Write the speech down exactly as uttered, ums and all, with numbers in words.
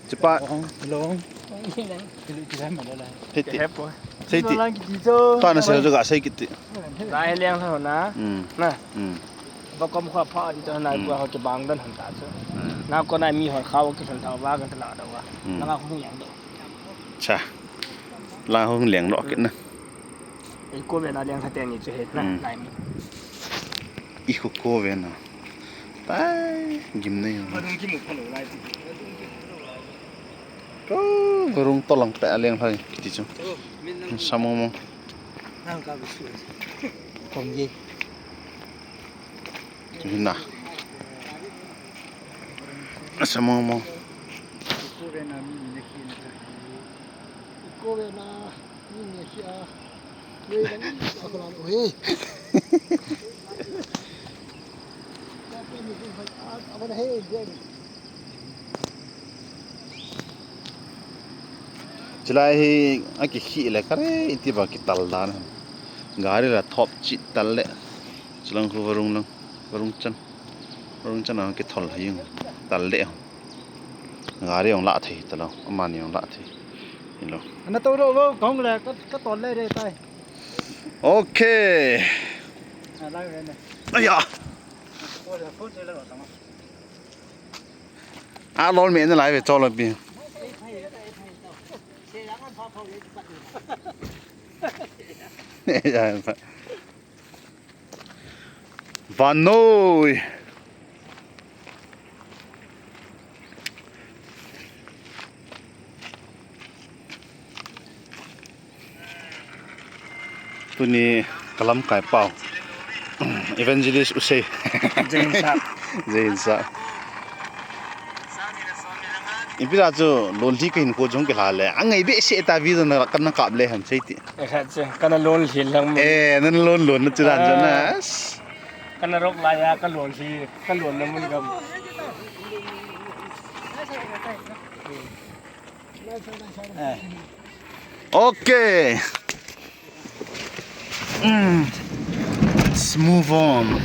Chipa. Long. Long. Kilu kilu ma la. Hiti. Hepo. Sei ti. Long kiti cho. Ta na sei jo ga sei kiti. Lai leng ho na. Hmm. Na. Hmm. Ba kom kho pha di to na. Hmm. Ko ho ki bang dan han ta cho. Hmm. Na ko na mi ho kha ki san ta ba ka la da wa. Hmm. Na ka hung yang do. Cha. La hung leng lo kit na. Ei ko ve na leng kha te ni chu he na. Hmm. Lai mi. I ko ko ve na. Tai, gim nei. Vadung kimu phalou lai ti. Ko, varung tolang pe aleng lai kiti chu. Sa mong mong. Nang ka bisu. Kom ye. Tu hina. Sa mong mong. Ko ve na mi ne ki ne. Ko ve na. Ni ne ki a. Ni ne ki a ko la lo he. Ka pe ni ko ha a ba he de. Chulai hi a ki khi le kare iti ba ki tal dan. Gari la thop chi tal le. Chulang khu varung lang. Varung chan. Varung chan a ki thol hi tal le. Gari ong la thei talo. Amani ong la thei. Ilo. Ana to ro vo kong le ka ka tol le re tai. Okay. A lai re ne. Aya. Ko le ko che le ro tama. A lol me na lai ve chol pi. Ya. Vannoi. Tuni ka lamkai pau. Evangelist Usei. Jai Hind sir. Jai Hind sir. Ipi la chu lonlhi ka hinkho jong kila le. Angai behseh ta video na kan na kap le ham sei ti. Ekhat che, kana lonlhi lang mo. Eh, nan lon lon na chu dan chu na. Ah. Kana rok la ya, ka lonlhi, ka lon na mun gam. Eh. Okay. Mm. Let's move on.